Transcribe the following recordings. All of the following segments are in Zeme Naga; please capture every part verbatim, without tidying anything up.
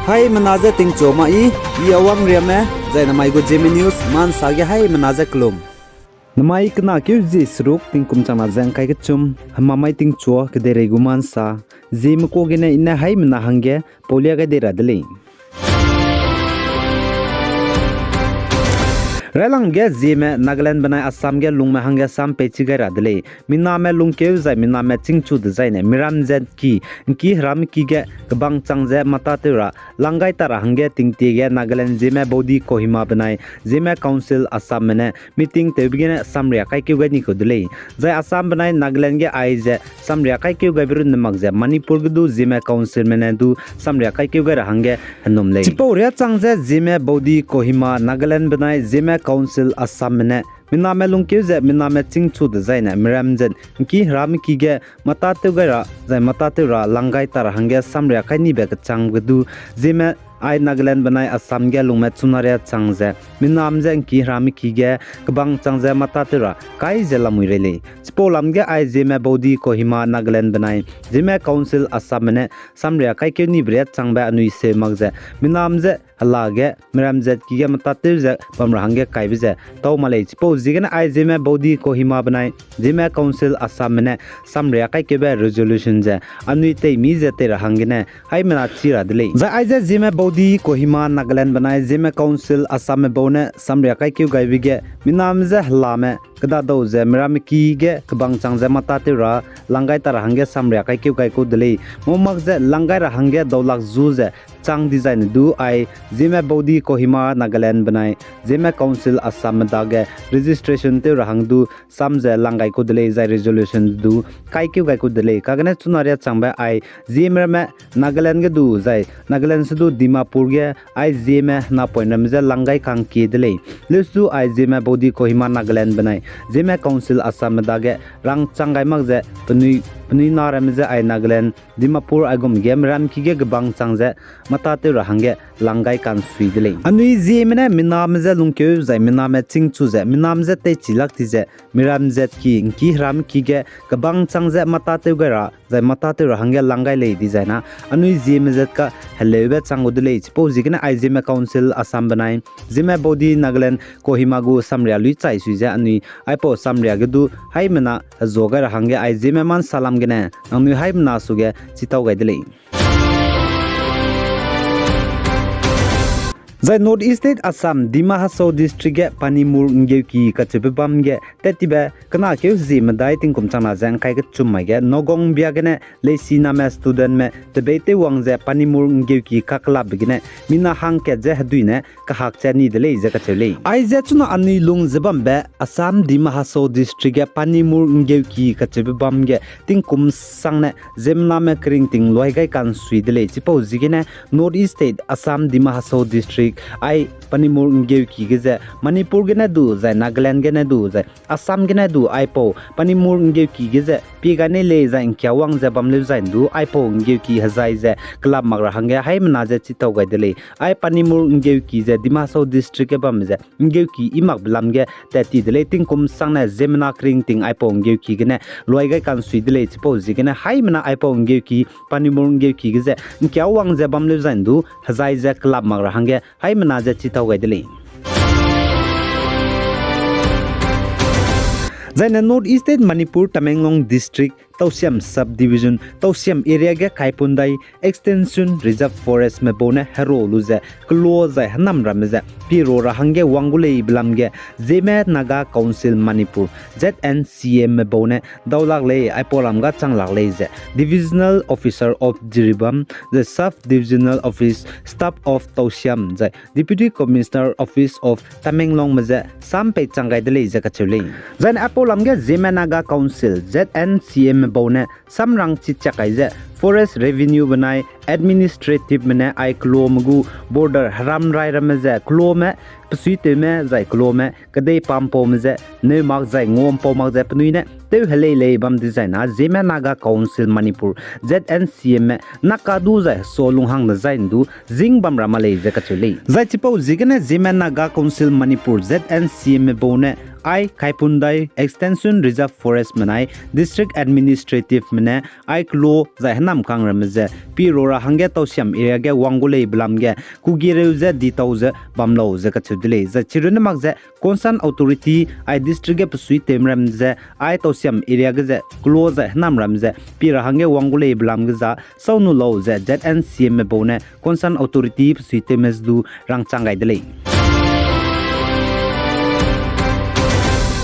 Haimena je tingchu ma i, i Awang Riame, zai namai gu Zeme News, mansa ge haimena je kelum. Namai kena keu zie seruk tingkum changna ze ngkai kechum, hemamai tingchua kedeirei gu mansa, Zeme ka gene i ne haimena hangge paulia gai dei ra de lei. Railang ge Zeme Nagaland benai Assam ge lungme hangge sam peichi gai ra de lei. Miname lungkeu zai miname chîngchu dezaine miram zat ki, ngki heram ki ge kebang chang ze mâtâtew ra, lang gai ta ra hangge tingtie ge Nagaland Zeme Baudi Kohima benai Zeme Council Assamme ne meeting tewbe gene samria kaikeu gai ni kau de lei. Zai Assam benai Nagaland ge aize samria kaikeu gaibe runne mak ze Manipur ge du Zeme Councilme ne du samria kaikeu gai ra hangge henum lei. Chipau riâ chang ze Zeme Baudi Kohima Nagaland benai Zeme Council Assamme ne miname lungkeu ze miname chîngchu dezaine miram zat ngki heram ki ge mâtâtew gai ra, zai mâtâtew ra lang gai ta ra hangge samria kai nibe kechangbe ge du Zeme ai Nagaland benai Assam ge lungme chuna riâ chang ze minam ze ngki heram ki ge kebang chang ze mâtâtew ra kai ze lamui rei lei. Chipau lam ge ai Zeme Baudi Kohima Nagaland benai Zeme Council Assamme ne samria kaikeu nibe riâ changbe anui seu mak ze minam ze hela ge miram zat ki ge mâtâtew ze bam ra hangge kaibe ze tau ma lei. Chipau ziegene ai Zeme Baudi Kohima benai Zeme Council Assamme ne samria kaikeube resolution ze anui teimi ze tei ra hanggene haimena chi ra de lei. Zai aize Zeme Baudi Kohima Nagaland benai Zeme Council Assamme bau ne samria kaikeu gaibe ge minam ze helame kedadau ze miram ki ge kebang chang ze mâtâtew ra lang gai ta ra hangge samria kaikeu gai kau de lei. Mau mak ze lang gai ra hangge daulak zu ze chang dezaine du ai Zeme Baudi Kohima Nagaland benai Zeme Council Assamme dage registration tew ra hang du sam ze lang gai kau de lei zai resolution du kaikeu gai kau de lei. Kagene chuna riâ changbe ai Zeme ramme Nagaland ge du zai Nagaland se du Dimapur ge ai Zeme napoint ramme je lang gai kangkie de lei. Leuse du ai Zeme Baudi Kohima Nagaland benai Zeme Council Assamme dage rangchang gai mak ze penui, penui na ramme je ai Nagaland, Dimapur aigum ge miram ki ge kebang chang ze mâtâtew ra hangge lang gai kansui de lei. Anui Zeme ne miname je lungkeu zai miname chîngchu ze minam je teichi lak ti ze miram zat ki ngki heram ki ge kebang chang ze mâtâtew gai ra zai mâtâtew ra hangge lang gai lei dizai na anui Zeme zat ka heleube chang gu de lei. Chipau ziegene ai Zeme Council Assam benai Zeme Baudi Nagaland Kohima gu samria luichai sui ze anui aipau samria ge du haimena hezua gai ra hangge ai Zeme mansa lam gene nangnui haimena suge chitau gai de lei. Zai North East State Assam, Dima Hasao District ge Panimur Nggeuki kacheube bam ge tat tibe kena keu zie medai tingkum changna ze ngkai kechum mai ge Nagaon bia gene leisi name studentme tebei tewwang ze Panimur Nggeuki kakelapbe gene mina hangkat ze hedui ne kahak ze ni de lei ze kacheu lei. Aize chuna anui lung ze bambe Assam Dima Hasao District ge Panimur Nggeuki kacheube bam ge tingkum sangne ziemmename keringting luai gai kansui de lei. Chipau ziegene North East State Assam Dima Hasao District ai Panimur Nggeuki ge ze Manipur gene du zai Nagaland gene du zai Assam gene du aipau Panimur Nggeuki ge ze pie gai nei lei zai ngkiawang ze bam leu zai ndu aipau Nggeuki hezai ze kelap mak ra hangge haimena ze chitau gai de lei. Ai Panimur Nggeuki ze Dima Hasao District ge bam ze Nggeuki i makbe lam ge tat ti de lei. Tingkum sangne ziemmena keringting aipau Nggeuki gene luai gai kansui de lei. Chipau ziegene haimena aipau Nggeuki, Panimur Nggeuki ge ze ngkiawang ze bam leu zai ndu hezai ze kelap mak ra hangge haimena ze chitau gai de lei. Zaine North East State Manipur Tamenglong District Tausiam Subdivision, Tausiam area ge Kaipundai Extension Reserve Forest me bau ne hero lu ze kelo zai henam ramme ze piro ra hangge wang gu lei be lam ge Zeme Naga Council Manipur, Z N C M me bau ne daulak lei, aipau lam ga changlak lei ze Divisional Officer of Jiribam, the Sub Divisional Office Staff of Tausiam, zai Deputy Commissioner Office of Tamenglong me ze sam pei chang gai de lei ze kacheu lei. Zaine aipau lam ge Zeme Naga Council, Z N C M me bau ne samrang chichak kai ze Forest Revenue benai Administrative me ne ai kelome gu border heram rai ramme ze kelome, pesuitewme zai kelome, kedei pampaume ze neu mak zai nguampau mak ze penui ne tew helei lei bam dizai na Zeme Naga Council Manipur, Z N C M me naka du zai so lunghang dezai ndu zing bam ra ma lei ze kacheu lei. Zai chipau ziegene Zeme Naga Council Manipur, Z N C M me bau ne ai Kaipundai Extension Reserve Forest menai District Administrative me ne ai kelo zai hênamkang ramme ze pi ro ra hangge tausiam area ge wang gu lei belam ge kugereu ze ditau ze bam lau ze kacheu de lei. Zai chirunne mak ze concern authority ai district ge besuitewme ram ze ai tausiam area ge ze kelo zai hênam ram ze pi ra hangge wang gu lei belam ge za sau nu lau ze Z N C M me bau ne concern authority besuitewme ze du rangchang gai de lei.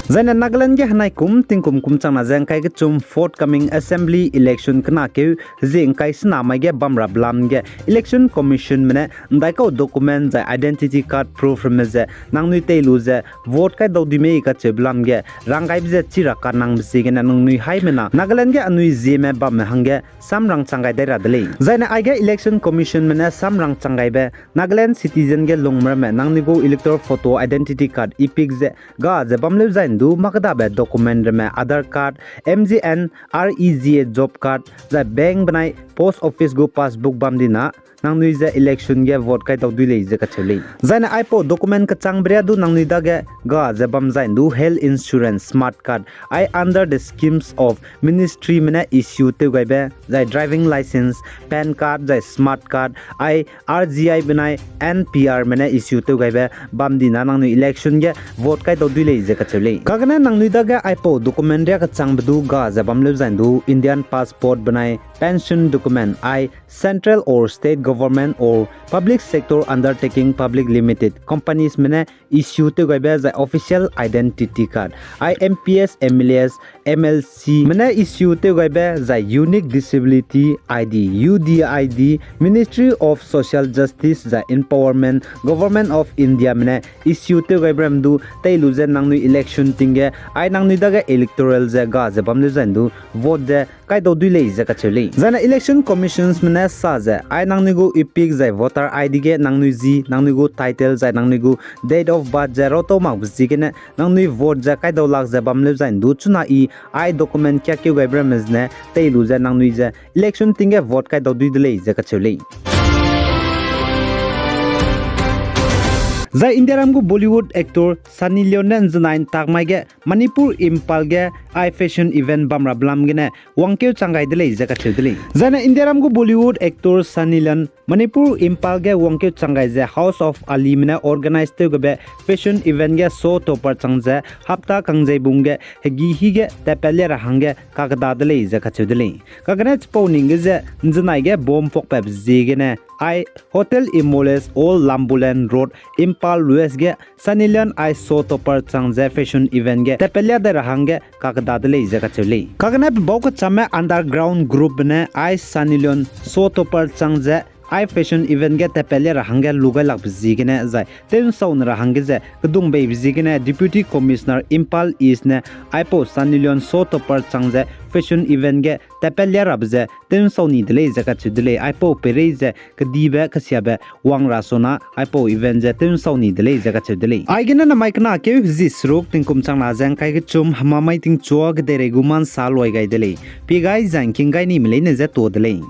Zaine Nagaland ge henai kum tingkum kum changna ze ngkai kechum forthcoming assembly election kena keu zie ngkai sena mai ge bam ra belam ge Election Commission me ne ndaikau document zai identity card proof ramme ze nangnui tei lu ze vote kai dau dui mei kacheu belam ge rang gaibe ze chi ra kanangbe ziegene nangnui haimena Nagaland ge anui Zeme bamme hangge sam rangchang gai dai ra de lei. Zaine aige Election Commission me ne sam rangchang gaibe Nagaland citizen ge lungme ramme nangnui gu electoral photo, identity card, EPIC ze ga ze bam leu zai ndu mâ kedabe document ramme Aadhaar card, M G N R E G A job card, zai bank benai post office gu passbook bam dina nangnui ze election ge vote kai dau dui lei ze kacheu lei. Zaine aipau document kechangbe ria du nangnui dage ga ze bam zai ndu health insurance, smart card, ai under the schemes of ministry me ne issue tew gaibe, zai driving licence, PAN card, zai smart card, ai R G I benai N P R me ne issue tew gaibe bam dina nangnui election ge vote kai dau dui lei ze kacheu lei. Kagene nangnui dage aipau document ria kechangbe du ga ze bam leu zai ndu Indian passport benai pension document ai central or state government or public sector undertaking public limited companies me ne issue tew gaibe zai official identity card, ai M P S, M L As, M L C me ne issue tew gaibe zai unique disability I D, U D I D, Ministry of Social Justice zai Empowerment, Government of India me ne issue tew gaibe ram du tei lu ze nangnui election ting ge ai nangnui dage electoral ze ga ze bam leu zai ndu vote ze kai dau dui lei ze kacheu lei. Zaine Election Commissions me ne sa ze ai nangnui gu EPIC zai voter I D ge nangnui zi, nangnui gu title zai nangnui gu date of birth ze rautau makbe ziegene nangnui vote ze kai dau lak ze bam leu zai ndu chuna i ai document kiakeu gaibe ramme zene tei lu ze nangnui ze election ting ge vote kai dau dui de lei ze kacheu lei. Zai Indiaram gu Bollywood actor Sunny Leone ne nzenai ntak mai ge Manipur Imphal ge ai fashion event bam ra belam gene wangkeu chang gai de lei ze kacheu de lei. Zaine Indiaram gu Bollywood actor Sunny Leone Manipur Imphal ge wangkeu chang gai ze House of Ali me ne organize tew gebe fashion event ge show topper chang ze hapta kangzeibung ge hegi hi ge tatpat lia ra hangge kakeda de lei ze kacheu de lei. Kagene chipau ning ge ze nzenai ge bomb pakpatbe ziegene ai Hotel Imoles, Old Lambulan Road, Imphal West ge Sunny Leone ai show topper chang ze fashion event ge tatpat lia dai ra hangge kakeda de lei ze kacheu lei. Kagene pebau kechame underground group ne ai Sunny Leone show topper chang ze ai fashion event ge tatpat lia ra hangge lu gai lakbe ziegene zai tew'nsau ne ra hangge ze kedung beibe ziegene Deputy Commissioner Imphal East ne aipau Sunny Leone show topper chang ze fashion event ge tatpat lia rabe ze tew'nsau ni de lei ze kacheu de lei. Aipau peirei ze kedibe kesiabe wang ra sona aipau event ze tew'nsau ni de lei ze kacheu de lei. Aigene namai kena keu hezi seruk tingkum changna ze ngkai kechum hemamai tingchua kedeirei gu ma nsa luai gai de lei. Pie gai zai ngking gai nime leine ze tuâ de lei.